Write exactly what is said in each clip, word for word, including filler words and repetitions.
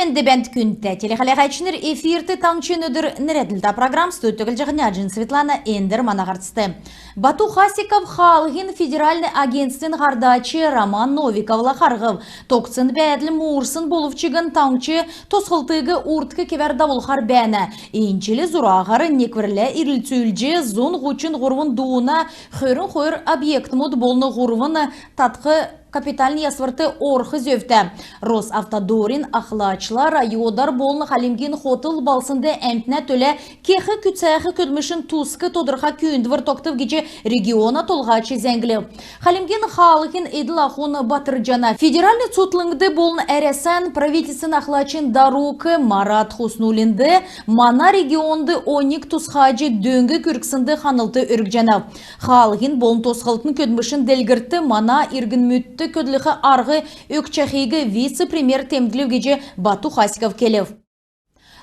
Эндр бәәнт, күндтә телехәләәчнр! Эфирт «Таңһчин өдр» нерәдлтә программ. Студьд Түглҗ Һаняҗин Светлана. Эндр мана һарцд. Бату Хасиков Хаалһин федеральн агентствин һардач Роман Новиковла харһв. Тогтсн бәәдл муурсн болв чигн, таңһч тосхлтыг урдк кевәр давулхар бәәнә. Эн җил зураһар некврлә ирлцүлҗ, зун һучн һурвн дууна, хөрн хойр объектмуд болн һурвн татх капитальн ясврт орх зөвтә. Росавтодорин ахлачла районар болн Хальмгин хотл балһснд әмтнә төлә кех күцәх көдлмшин туск тодрха күүндвр тогтв гиҗ региона толһач зәңглв. Хальмгин хаалһин эдл-ахун батрҗана. Федеральн цутхлңд болн Әрәсән правительствин ахлачин дарук Марат Хуснуллинд мана регионд оньг тусхаҗ, дөң күргснд ханлт өргҗәнәв. Хаалһин болн тосхлтын көдлмшин делгрлтд мана иргнмүдт көдлх арһ өгчәхиг вице-премьер темдглв гиҗ Бату Хасиков келв.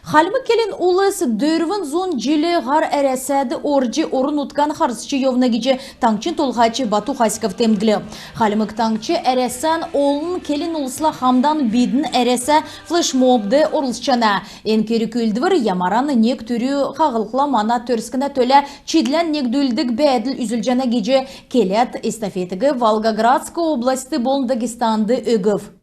Хальмг келн улс дөрвн зун җил һар Әрәсәд орҗ, орн-нутган харсҗ йовна гиҗ таңһчин толһач Бату Хасиков темдглв. Хальмг Таңһч Әрәсән олн келн улсла хамдан «Бидн — Әрәсә» флешмобд орлцҗана. Эн керг-үүлдвр ямаран нег түрү хаһлхла мана Төрскнә төлә чидлән негдүлдг бәәдл үзүлҗәнә гиҗ келәд, эстафетиг Волгоградск областьд болн Дагестанд өгв.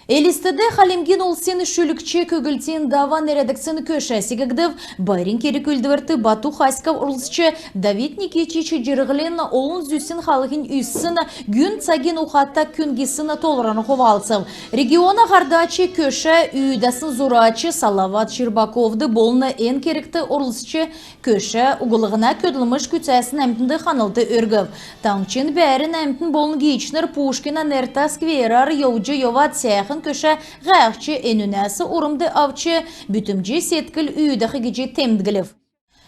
Элстд Хальмгин улсин шүлгч Көглтин Даван нерәдгдсн көшә секгдв. Байрин керг-үүлдврт Бату Хасиков орлцҗ, Давид Никитич Җирһлин олн зүсн хаалһин үзсн «Гүн цагин ухата күн» гисн тоолврарн хувалцв. Региона һардач көшә үүдәсн зурач Салават Щербаковд болн эн кергт орлцҗ көшә углһна көдлмш күцәсн әмтнд ханлт өргв. Таңһчин бәәрн әмтн болн гиичнр Пушкина нертә скверәр йовҗ йовад, сәәхн көшә һәәхҗ, энүнәс урмд авч, бүтәмҗ седкл үүдәх гиҗ темдглв.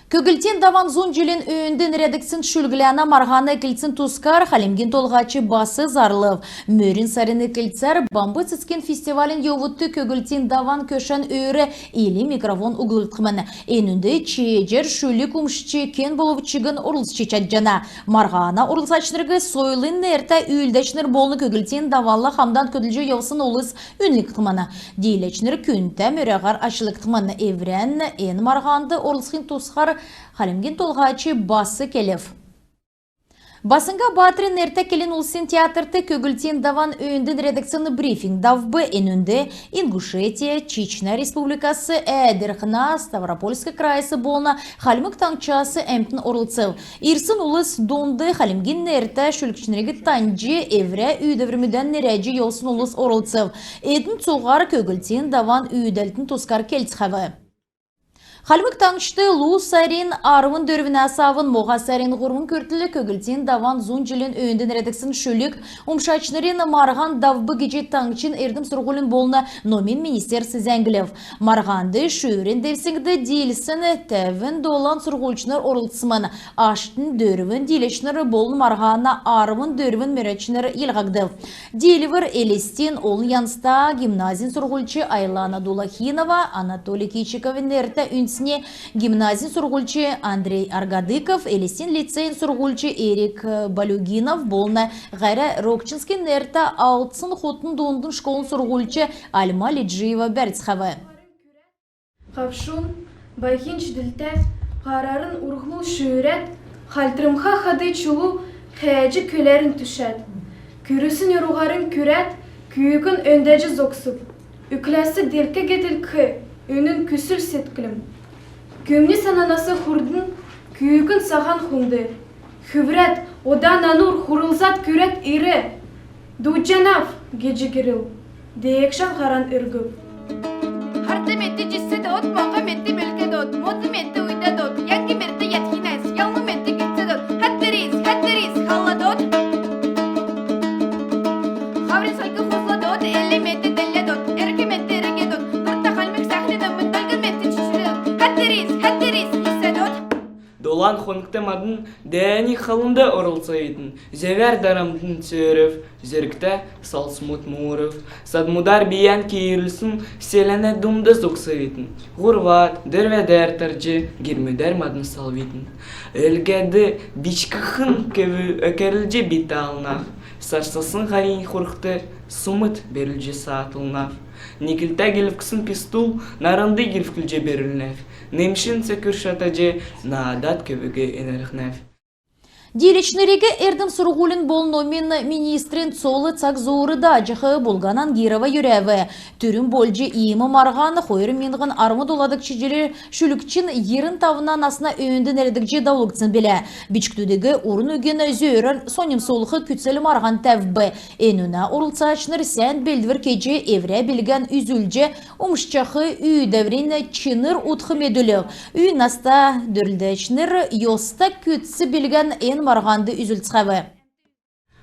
Көглтин Даван зун җилин өөнд нерәдгдсн шүлгләнә марһана эклцсин тускар Хальмгин Толһач бас зарлв. Мөрн сарин эклцәр Бамб цецгин фестивалин йовудт Көглтин Даван көшән өөр ил микрофон углгдхмн. Энүнд чееҗәр шүлг умшҗ, кен болв чигн орлцҗ чадҗана. Марһана орлцачнриг сойлын нертә үүлдәчнр болн Көглтин Даванла хамдан көдлҗ йовсн улс үнлгдхмн. Дииләчнр күндтә мөрәһәр ачлгдхмн. Эврән эн марһанд орлцхин тускар Хальмгин Толһач бас келв. Баснга Баатрин нертә келн улсин театрт Көглтин Даван өөнд нерәдгдсн брифинг давв. Энүнд Ингушетия, Чечня Республикас, Әәдрхнә, Ставропольск крайс болн Хальмг Таңһчас әмтн орлцв. Ирсн улс дунд Хальмгин нертә шүлгчнриг таньҗ, эврә үүдәврмүдән нерәдҗ йовсн улс орлцв. Эдн цуһар Көглтин Даван үүдәлтин тускар келцхәв. Хальмг Таңһчд лу сарин арвн дөрвнәс авн моһа сарин һурвн күртл Көглтин Даван зун җилин өөнд нерәдгдсн шүлг умшачнрин марһан давв гиҗ таңһчин эрдм-сурһулин болн номин министерств зәңглв. Марһанд шүүрин девсңгд диилсн тәвн долан сурһульчнр орлцсмн. Аштнь дөрвн дииләчнр болн марһана арвн дөрвн мөрәчнр йилһгдв. Диилвр Элстин олн янзта гимназин сурһульч Айлана Дулахинова, Анатолий Кичиковин нертә үндсни гимназин сурһульч Андрей Аргадыков, Элстин лицейин сурһульч Эрик Балюгинов болн Һәрә Рокчинскин нертә Алдсн Хотын дундын школын сурһульч Альма Лиджиева бәрцхәв. Хавшун, байхин чидлтә, һарарн урһмл шүүрәд, хальтрмха хадий чулу хәәҗ көләрн түшәд, күрсн уруһарн күрәд, күүкн өндәҗ зогсв. Үкләс делкәгәд илгәх үнн күсл седклм. Күмни сананас хурдн күүкн саһан хунд хүврәд, ода нанур хурлзад күрәд ир. Дуудҗанав, гиҗ герл деегшән һаран өргв. Һарт мет җисәд од, моһа мет мөлкәд од, мод мет уйдад од, янг мет ятхинас, ялн мет гитцәд од, хәтр ис, хәтр ис халлад од. Хаврин сольк хозлад од, эл мет делләд од, эрк мет эргәд од, нурта хальмг сәхнәд мөндәлгән мет чичрәд од, хәтр ис, хәтр ис исәд од. Долан хонгт мадн дәәни халунд орлцвидн, зөвәр дарамтн цөөрв, зөргтә салдсмуд муурв. Садмудар бийән киирүлсн селәнә дунд зогсвидн. Һурвад, дөрвәдәр тарҗ гермүдәр мадн салвидн. Өлгәд бичкхн көвү өкәрлҗ би таалнав. Сарсасн һарин хургт сумд бәрүлҗ саатлнав. Никлтә гилвксн пистул нарнд гилвклҗ бәрүлнәв. Немшин цекүр шатаҗ наадад көвиг энәлһнәв. Дииләчнриг эрдм-сурһулин болн номин министрин цол цаг зуур дааҗах Булһн Ангирова йөрәв. Түрүн болҗ иим марһан хойр миңһн арвн доладгч җил шүлгчин йирн тавн насна өөнд нерәдгдҗ давулгдсн билә. Бичкдүдиг урн үгин зөөрәр соньмсулх күцл марһан тәвв. Энүнә орлцачнр сән белдвр кеҗ, эврә билгән үзүлҗ, умшҗах үүдәврин чинр утх медүлв. Үй наста дөрлдәчнр йоста күцц билгән эн марһанд үзүлцхәв.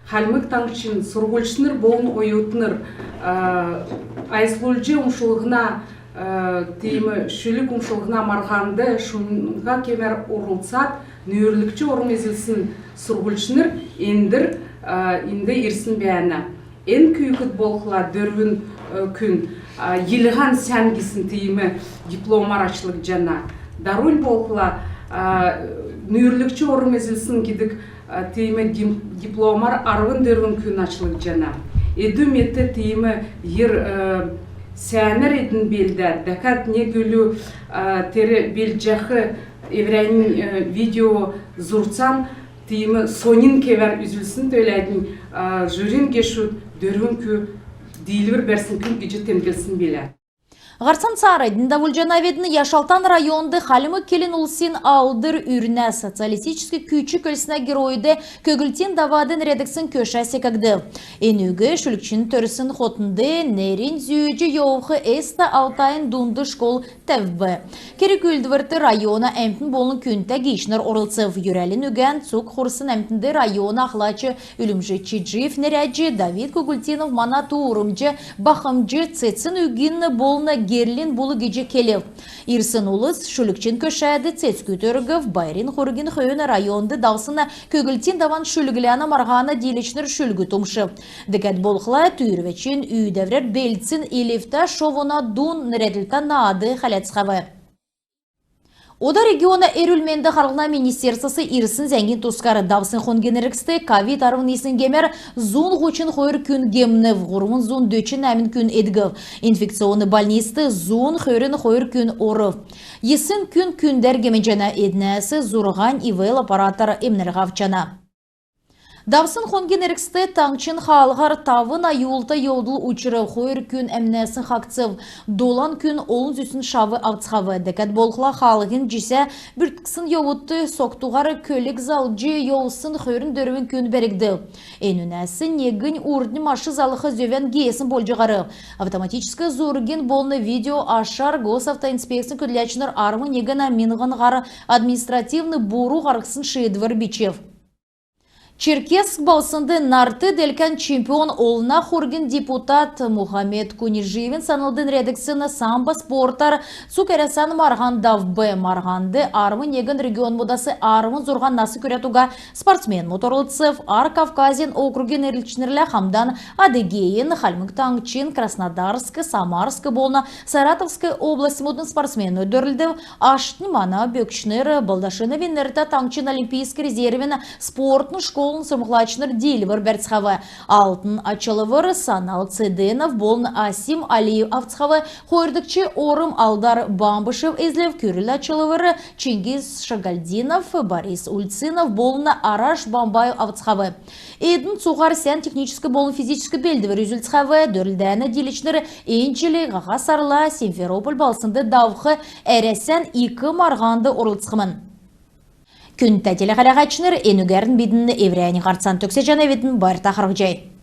Хальмг Таңһчин сурһульчнр болн оютнр, а, айслулҗ умшулһна, а, тиим шүлг умшулһна марһанд шунмһа кемәр орлцад, нүүрлгч орм эзлсн сурһульчнр эндр, а, энд ирсн бәәнә. Эн күүкд болхла дөрвн, э, күн, а, йилһән сән гисн тиим дипломар ачлгдҗана. Дарунь болхла, а, нүүрлгч орм эзлсн гидг, а, тиим дим-, дипломар арвн дөрвн күн ачлгдҗана. Эдү мет тиим йир, э, сәәнәр эдн белдәд, дәкәд нег үлү, а, тер белдҗәх эврәннь, э, видео зурцан тиим соньн кевәр үзүлсн төләднь, а, жюрин гешүд дөрвн кү диилвр бәрсн күн гиҗ темдглсн билә. Һарцан цааранднь давулҗанавидн. Яшалтан районд хальмг келн улсин алдр үрнә социалистическ күч-көлснә геройд көглтин давад нерәдгдсн көшә секгдв. Энүг шүлгчин төрсн хотнд неринь зүүҗ йовх Эсто-Алтайн дундын школ тәвв. Керг-үүлдврт района әмтн болн күндтә гиичнр орлцв. Йөрәлин үгән цуг хурсн әмтнд района ахлач Үлмҗ Чиджиев нерәдҗ, Давид Кугультинов мана туурмҗ, бахмҗ, цецн үгин болн герлин булг гиҗ келв. Ирсн улс шүлгчин көшәд цецгүд өргв. Байрин хургин хөөн районд давсн көглтин даван шүлгләнә марһана дииләчнр шүлгүд умшв. Дәкәд болхла түүрвәчин үүдәврәр белдсн илвтә «Шовуна дун» нерәдлтә наад хәләцхәв. Ода региона эрүл-менд харлһна министерствас ирсн зәңгин тускар. Давсн хонгин эргцд ковид арвн йисн гемәр зун һучн хойр күн гемнв, һурвн зун дөчн нәәмн күн эдгв. Инфекционн больницд зун хөрн хойр күн орв. Йисн күн күндәр гемнҗәнә, эднәс зурһань ИВЛ аппаратар эмнлһ авчана. Давсн хонгин эргцд таңһчин хаалһар тавн аюлта йовдл учрв, хойр күн әмнәсн хаһцв, долан күн олн зүсн шав авцхав. Дәкәд болхла хаалһин җисә бүртксн йовудт согтуһар көлг залҗ йовсн хөрн дөрвн күн бәргдв. Энүнәс негнь урднь машин залх зөвән геесн болҗ һарв. Автоматическ зургин болн видео ашар Госавтоинспекцин көдләчнр арвн негн миңһн һар административн буру һарһсн шиидвр бичв. Черкесск балһснд нарт делкән чемпион, олна хургин депутат Мухаммед Кунижиевин санлд нерәдгдсн самбо спортар цуг Әрәсән марһан давв. Марһанд арвн негн регионмудас арвн зурһан нас күрәд уга спортсменмуд орлцв. Ар Кавказин округин эрлһчнрлә хамдан Адыгейин, Хальмг Таңһчин, Краснодарск, Самарск болн Саратовск областьмудын спортсменмуд дөрлдв. Аштнь мана бөкчнр Балдашиновин нертә таңһчин олимпийск резервин спортын школын сурһмҗлачнр диилвр бәрцхәв. Алтн ачлвр Санал Цеденов болн Асим Алиев авцхав. Хойрдгч орм Алдар Бамбышев эзлв. Күрл ачлвр Чингиз Шагальдинов, Борис Ульцинов болн Араш Бамбаев авцхав. Эдн цуһар сән техническ болн физическ белдвр үзүлцхәв. Дөрлдәнә дииләчнр эн җил һаха сарла Симферополь балһснд давх Әрәсән ик марһанд орлцхмн. Күндтә телехәләһәчнр, энүгәрн бидн эврәннь һарцан төгсәҗәнәвидн. Байрта харһцхай.